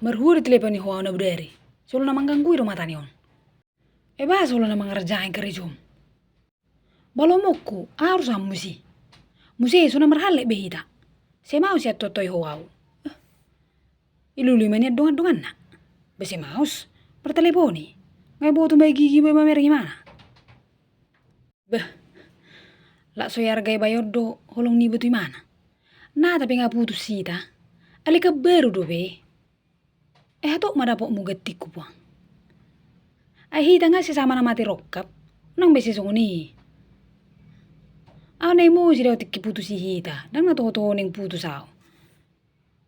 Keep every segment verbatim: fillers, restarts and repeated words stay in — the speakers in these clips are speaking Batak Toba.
Marhua diteleponi ho au na bodari. Sai olo na mangganggui do matani on. Ai boasa olo na mangarjahi karejom? Ba lomoku, aha urusanmu disi? Muse so na marhallet be hita. Sai maos i antotoi ho au. Eh, ilului ma nian dongan-donganna. Ba sai maos, marteleponi. Nga iboto ma i gigi, ba mamereng imana. Bah, lak so iargai bayo do holong niba tu imana. Na, tapi nga putus hita. Alai kan baru dope. Eh, hatop ma dapotmu gantingku, puang. Ai hita nga sesama na mate rongkap. Unang be sai songon i. Au na emosi do tingki putusi hita. Ndang na toho-toho naeng putus au.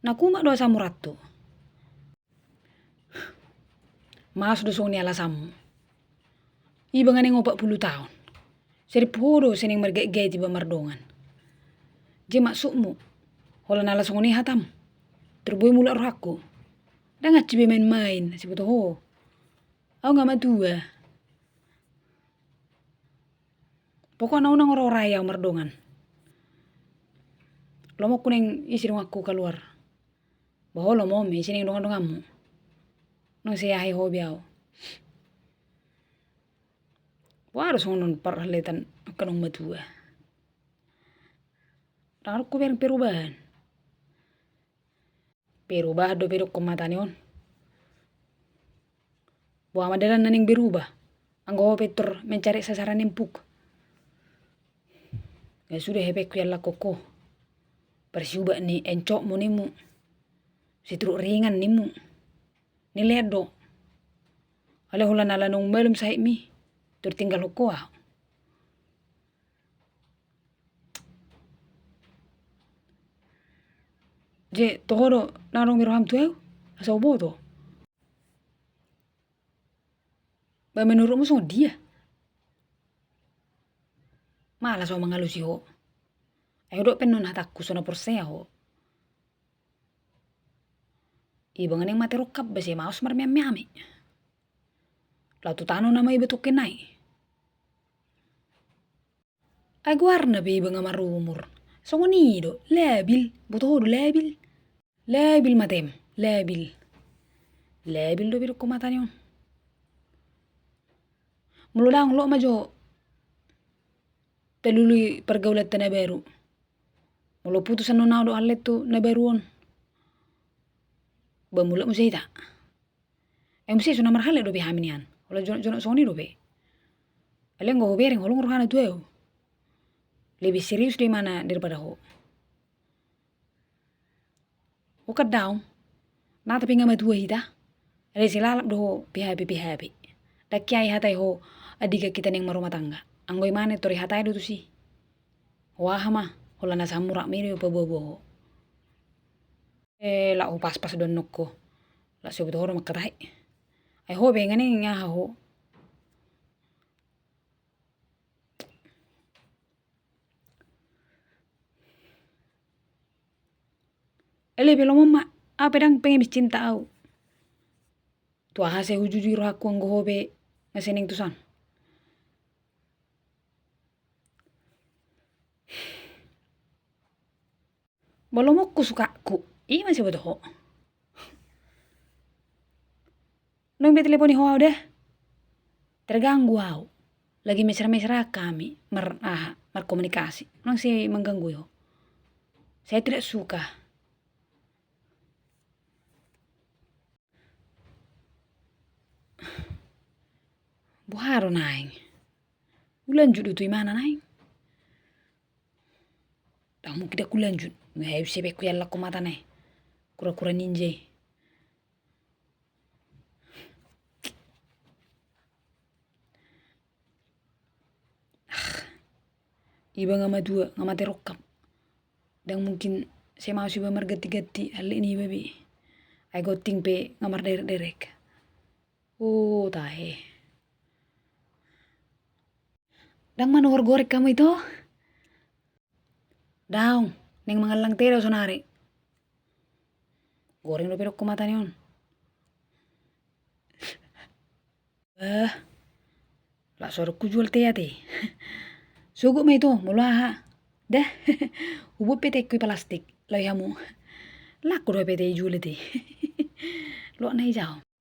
Na kumat do asamu ranto. Maos do songon i alasanmu. Iba nga naeng opat pulu taon. Sai dirimpu ho do sai naeng margait-gait iba mardongan. Jadi maksudmu, holan ala songon i hatam, tor boi mulak rohangku? Ndang hansit be main-main, sai diboto ho. Au nga matua. Pokokna unang ora-orai au mardongan. Lomoku naeng isi donganku kaluar. Bah, olo ma, isi naeng dongan-donganmu. Unang sai aha i ho be au. Boha do songon on parhalletan angka naung matua. Ndang adong hubereng perubahan. Perubahan dope dokkon matani on. Boha ma dalan na naeng berubah, anggo ho pe tor mencari sasaran empuk. Nga suda hepengku iallangkon ho. Parsiubat ni encokmu nimmu. Situruk ringan nimmu. Nilean do. Alai holan ala naung malum sahitmi, tor tinggalhon ho au. Jadi toho do na adong be roham tu au, asa huboto. Ba menurutmu songon dia? Malas au mangalusi ho. Ai hudok pe annon hatangku, so na porsea ho. Iba nga naeng mate rongkap, ba sai maos marmeam-meami. Laho tu tano nama iba tongkin nai. Ai goarna pe iba nga marumur. Songon i do, labil, boto ho do labil. Labil matem, labil. Labil dope dokkon matani on. Molo daong, loas ma jo talului pargaulanta na baru. Molo putus annon au dohot halletta na baru on, ba mulak muse hita. Ai muse so na marhallet dope hami nian. Holan jonok-jonok songon i dope. Alai anggo hubereng holong rohana tu au. Lebih serius do imana daripada ho. Ho kan daong. Na tapi nga matua hita. Alai sai lalap do ho P H P P H P. Ndang kiai hatai ho andigan hita naeng marumah tangga. Anggo imana tor ihatai do tusi. Ho aha ma, holan asa murak ma i do paboa-boa ho. Eh, lak hupaspas do annon ho. Lak so huboto ho do mangkatai. Ai ho be nga naeng aha ho. Ele pe lomo ma, au pe ndang pengemis cinta au. Tu aha sai hujujui rohangku anggo ho pe nga sai naeng tusan? Ba lomoku sukakku, i ma sai boto ho. Naung be teleponi ho au da. Terganggu au. Lagi mesra-mesra kami mar aha, markomunikasi. Unang sai mangganggui ho. Saya tidak suka. Boha do naeng? Hulanjut do tu imana naeng. Ndang mungkin ndang hulanjut. Nga hepengku iallangkon matani. Kura-kura ninja i. Ah, iba nga matua, nga mate rongkap. Ndang mungkin sai maos iba marganti-ganti hallet niba be. Ai gonting pe nga marderek-derek. O tahe. Ndang manuhor goreng hamu ito? Daong, naeng mangallang teh do au sonari. Goreng dope dokkon matani on. Bah, lak so adong hujual teh ate. Sogot ma ito, molo aha. Dah, hubuat pe tehku i palastik, laho i hamu. Laku do au pe teh ijual ate. Dolok na i jaha.